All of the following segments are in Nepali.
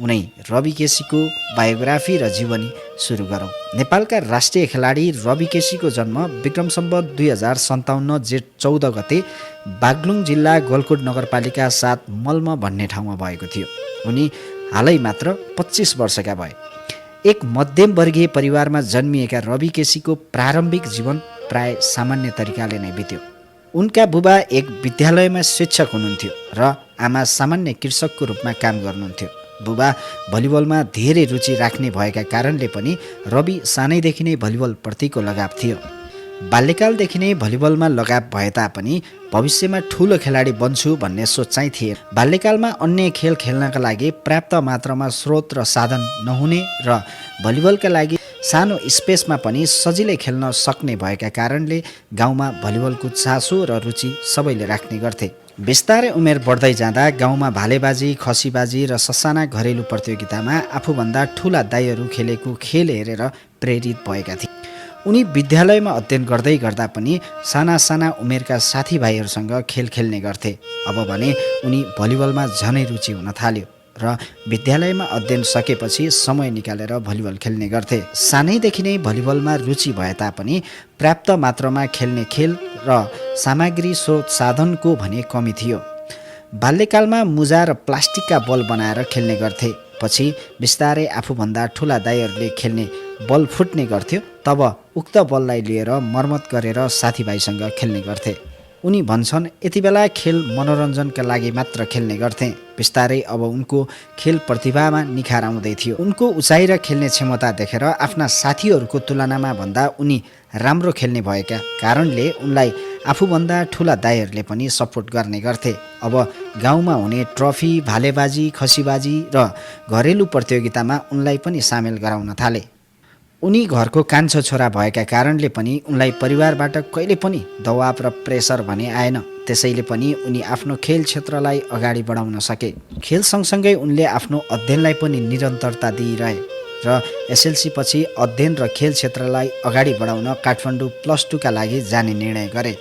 उनै रवि केसीको बायोग्राफी र जीवनी सुरु गरौँ। नेपालका राष्ट्रिय खेलाडी रवि केसीको जन्म विक्रम सम्वत 2057 जेठ 14 गते बागलुङ जिल्ला गोलकोट नगरपालिका 7 मल्म भन्ने ठाउँमा भएको थियो। उनी हालै मात्र 25 वर्षका भए। एक मध्यमवर्गीय परिवारमा जन्मिएका रवि केसीको प्रारम्भिक जीवन प्राय सामान्य तरिकाले नै बित्यो। उनका बुबा एक विद्यालयमा शिक्षक हुनुहुन्थ्यो र आमा सामान्य कृषकको रूपमा काम गर्नुहुन्थ्यो। बुबा भलिबलमा धेरै रुचि राख्ने भएका कारणले पनि रवि सानैदेखि नै भलिबलप्रतिको लगाव थियो। बाल्यकालदेखि नै भलिबलमा लगाव भए तापनि भविष्यमा ठुलो खेलाडी बन्छु भन्ने सोच चाहिँ थिए। बाल्यकालमा अन्य खेल खेल्नका लागि पर्याप्त मात्रामा स्रोत र साधन नहुने र भलिबलका लागि सानो स्पेसमा पनि सजिलै खेल्न सक्ने भएका कारणले गाउँमा भलिबलको चासो र रुचि सबैले राख्ने गर्थे। बिस्तारै उमेर बढ्दै जाँदा गाउँमा भालेबाजी, खसीबाजी र ससाना घरेलु प्रतियोगितामा आफूभन्दा ठुला दाइहरू खेलेको खेल हेरेर प्रेरित भएका थिए। उनी विद्यालयमा अध्ययन गर्दै गर्दा पनि साना साना उमेरका साथीभाइहरूसँग खेल खेल्ने गर्थे। अब भने उनी भलिबलमा झनै रुचि हुन थाल्यो र विद्यालयमा अध्ययन सकेपछि समय निकालेर भलिबल खेल्ने गर्थे। सानैदेखि नै भलिबलमा रुचि भए तापनि पर्याप्त मात्रामा खेल्ने खेल र सामग्री स्रोत साधनको भने कमी थियो। बाल्यकालमा मुजा र प्लास्टिकका बल बनाएर खेल्ने गर्थे। पछि बिस्तारै आफूभन्दा ठुला दाइहरूले खेल्ने बल फुट्ने गर्थ्यो। तब उक्त बललाई लिएर मर्मत गरेर साथीभाइसँग खेल्ने गर्थे। उनी भन्छन्, यति बेला खेल मनोरञ्जनका लागि मात्र खेल्ने गर्थे। बिस्तारै अब उनको खेल प्रतिभामा निखार आउँदै थियो। उनको उचाइ र खेल्ने क्षमता देखेर आफ्ना साथीहरूको तुलनामा भन्दा उनी राम्रो खेल्ने भएका कारणले उनलाई आफूभन्दा ठुला दाइहरूले पनि सपोर्ट गर्ने गर्थे। अब गाउँमा हुने ट्रफी, भालेबाजी, खसीबाजी र घरेलु प्रतियोगितामा उनलाई पनि सामेल गराउन थाले। उनी घरको कान्छो छोरा भएका कारणले पनि उनलाई परिवारबाट कहिले पनि दबाब र प्रेसर भने आएन। त्यसैले पनि उनी आफ्नो खेल क्षेत्रलाई अगाडि बढाउन सके। खेल सँगसँगै उनले आफ्नो अध्ययनलाई पनि निरन्तरता दिइरहे र एसएलसी पछि अध्ययन र खेल क्षेत्रलाई अगाडि बढाउन काठमाडौँ +2 का लागि जाने निर्णय गरे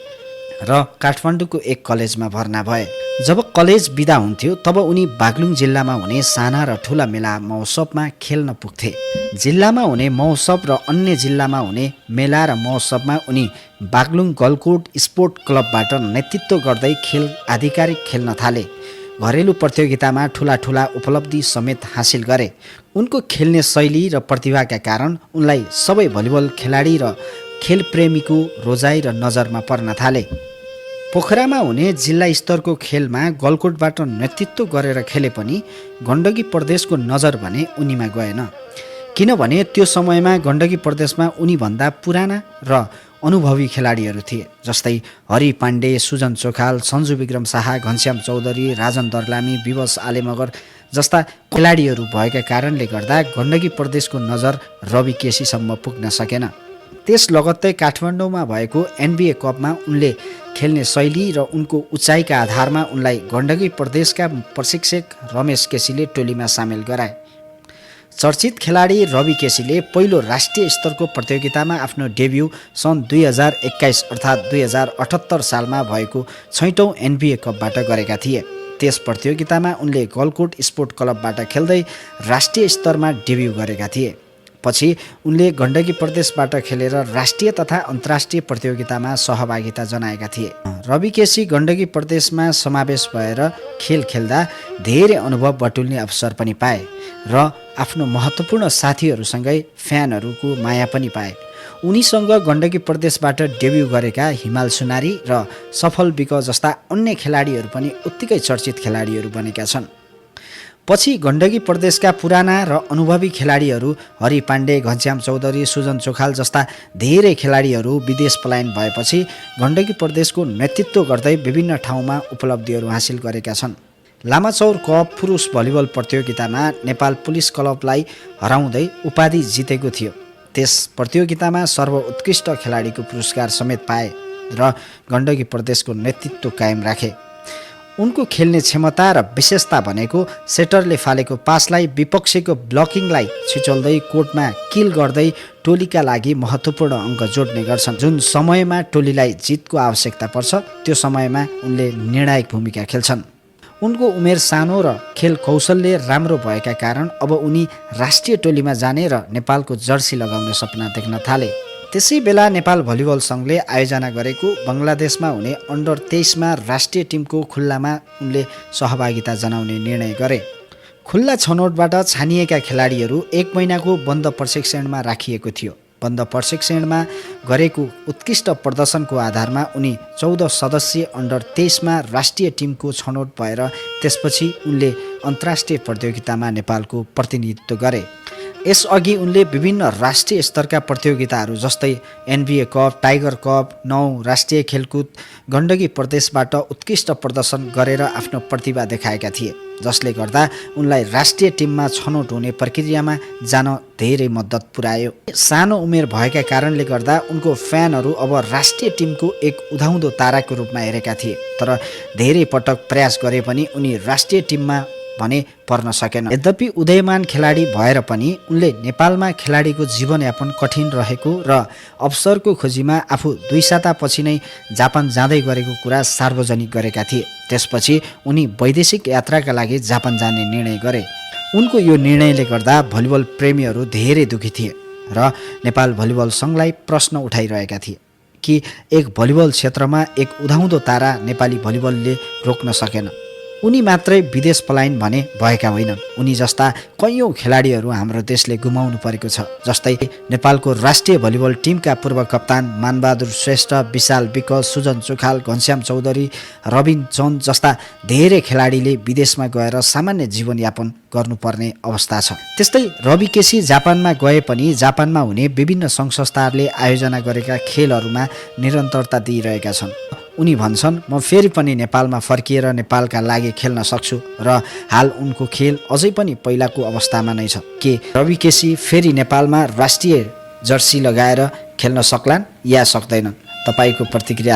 र काठमाडौँको एक कलेजमा भर्ना भए। जब कलेज बिदा हुन्थ्यो तब उनी बागलुङ जिल्लामा हुने साना र ठुला मेला महोत्सवमा खेल्न पुग्थे। जिल्लामा हुने महोत्सव र अन्य जिल्लामा हुने मेला र महोत्सवमा उनी बागलुङ गलकोट स्पोर्ट क्लबबाट नेतृत्व गर्दै खेल आधिकारिक खेल्न थाले। घरेलु प्रतियोगितामा ठुला ठुला उपलब्धि समेत हासिल गरे। उनको खेल्ने शैली र प्रतिभाका कारण उनलाई सबै भलिबल खेलाडी र खेल प्रेमीको रोजाइ र नजरमा पर्न थाले। पोखरामा हुने जिल्ला स्तरको खेलमा गलकोटबाट नेतृत्व गरेर खेले पनि गण्डकी प्रदेशको नजर भने उनीमा गएन। किनभने त्यो समयमा गण्डकी प्रदेशमा उनीभन्दा पुराना र अनुभवी खेलाडीहरू थिए। जस्तै हरि पाण्डे, सुजन चोखाल, सन्जु विक्रम शाह, घनश्याम चौधरी, राजन दर्लामी, विवश आलेमगर जस्ता खेलाडीहरू भएका कारणले गर्दा गण्डकी प्रदेशको नजर रवि केसीसम्म पुग्न सकेन। त्यस लगत्तै काठमाडौँमा भएको NBA कपमा उनले खेल्ने शैली र उनको उचाइका आधारमा उनलाई गण्डकी प्रदेशका प्रशिक्षक रमेश केसीले टोलीमा सामेल गराए। चर्चित खेलाडी रवि केसीले पहिलो राष्ट्रिय स्तरको प्रतियोगितामा आफ्नो डेब्यू सन् 2021 अर्थात् 2078 सालमा भएको 6औँ NBA कपबाट गरेका थिए। त्यस प्रतियोगितामा उनले गलकोट स्पोर्ट क्लबबाट खेल्दै राष्ट्रिय स्तरमा डेब्यू गरेका थिए। पछि उनले गण्डकी प्रदेशबाट खेलेर राष्ट्रिय तथा अन्तर्राष्ट्रिय प्रतियोगितामा सहभागिता जनाएका थिए। रवि केसी गण्डकी प्रदेशमा समावेश भएर खेल खेल्दा धेरै अनुभव बटुल्ने अवसर पनि पाए र आफ्नो महत्त्वपूर्ण साथीहरूसँगै फ्यानहरूको माया पनि पाए। उनीसँग गण्डकी प्रदेशबाट डेब्यू गरेका हिमाल सुनारी र सफल विक जस्ता अन्य खेलाडीहरू पनि उत्तिकै चर्चित खेलाडीहरू बनेका छन्। पछि गण्डकी प्रदेशका पुराना र अनुभवी खेलाडीहरू हरि पाण्डे, घनश्याम चौधरी, सुजन चोखाल जस्ता धेरै खेलाडीहरू विदेश पलायन भएपछि गण्डकी प्रदेशको नेतृत्व गर्दै विभिन्न ठाउँमा उपलब्धिहरू हासिल गरेका छन्। लामाचौर कप पुरुष भलिबल प्रतियोगितामा नेपाल पुलिस क्लबलाई हराउँदै उपाधि जितेको थियो। त्यस प्रतियोगितामा सर्वोत्कृष्ट खेलाडीको पुरस्कार समेत पाए र गण्डकी प्रदेशको नेतृत्व कायम राखे। उनको खेल्ने क्षमता र विशेषता भनेको सेटरले फालेको पासलाई विपक्षीको ब्लकिङलाई छिचोल्दै कोर्टमा किल गर्दै टोलीका लागि महत्त्वपूर्ण अङ्क जोड्ने गर्छन्। जुन समयमा टोलीलाई जितको आवश्यकता पर्छ त्यो समयमा उनले निर्णायक भूमिका खेल्छन्। उनको उमेर सानो र खेल कौशल्य राम्रो भएका कारण अब उनी राष्ट्रिय टोलीमा जाने र नेपालको जर्सी लगाउने सपना देख्न थाले। त्यसै बेला नेपाल भलिबल सङ्घले आयोजना गरेको बङ्गलादेशमा हुने अन्डर 23मा राष्ट्रिय टिमको खुल्लामा उनले सहभागिता जनाउने निर्णय गरे। खुल्ला छनौटबाट छानिएका खेलाडीहरू 1 महिनाको बन्द प्रशिक्षणमा राखिएको थियो। बन्द प्रशिक्षणमा गरेको उत्कृष्ट प्रदर्शनको आधारमा उनी 14 सदस्यीय अन्डर 23मा राष्ट्रिय टिमको छनौट भएर त्यसपछि उनले अन्तर्राष्ट्रिय प्रतियोगितामा नेपालको प्रतिनिधित्व गरे। यसअघि उनले विभिन्न राष्ट्रिय स्तरका प्रतियोगिताहरू जस्तै NBA कप, टाइगर कप, 9 राष्ट्रिय खेलकुद गण्डकी प्रदेशबाट उत्कृष्ट प्रदर्शन गरेर आफ्नो प्रतिभा देखाएका थिए, जसले गर्दा उनलाई राष्ट्रिय टिममा छनौट हुने प्रक्रियामा जान धेरै मद्दत पुर्यायो। सानो उमेर भएका कारणले गर्दा उनको फ्यानहरू अब राष्ट्रिय टिमको एक उदाउँदो ताराको रूपमा हेरेका थिए, तर धेरै पटक प्रयास गरे पनि उनी राष्ट्रिय टिममा भने पर्न सकेन। यद्यपि उदयमान खेलाडी भएर पनि उनले नेपालमा खेलाडीको जीवनयापन कठिन रहेको र अवसरको खोजीमा आफू 2 सातापछि नै जापान जाँदै गरेको कुरा सार्वजनिक गरेका थिए। त्यसपछि उनी वैदेशिक यात्राका लागि जापान जाने निर्णय गरे। उनको यो निर्णयले गर्दा भलिबल प्रेमीहरू धेरै दुखी थिए र नेपाल भलिबल सङ्घलाई प्रश्न उठाइरहेका थिए कि एक भलिबल क्षेत्रमा एक उदाउँदो तारा नेपाली भलिबलले रोक्न सकेन। उनी मात्रै विदेश पलायन भने भएका होइनन्, उनी जस्ता कैयौँ खेलाडीहरू हाम्रो देशले गुमाउनु परेको छ। जस्तै नेपालको राष्ट्रिय भलिबल टिमका पूर्व कप्तान मानबहादुर श्रेष्ठ, विशाल विक, सुजन चुखाल, घनश्याम चौधरी, रबिन चन्द जस्ता धेरै खेलाडीले विदेशमा गएर सामान्य जीवनयापन गर्नुपर्ने अवस्था छ। त्यस्तै रवि केसी जापानमा गए पनि जापानमा हुने विभिन्न सङ्घ संस्थाहरूले आयोजना गरेका खेलहरूमा निरन्तरता दिइरहेका छन्। उनी भन्छन्, म फेरि पनि नेपालमा फर्किएर नेपालका लागि खेल्न सक्छु र हाल उनको खेल अझै पनि पहिलाको अवस्थामा नै छ। के रवि केसी फेरि नेपालमा राष्ट्रिय जर्सी लगाएर खेल्न सक्लान् या सक्दैनन्? तपाईँको प्रतिक्रिया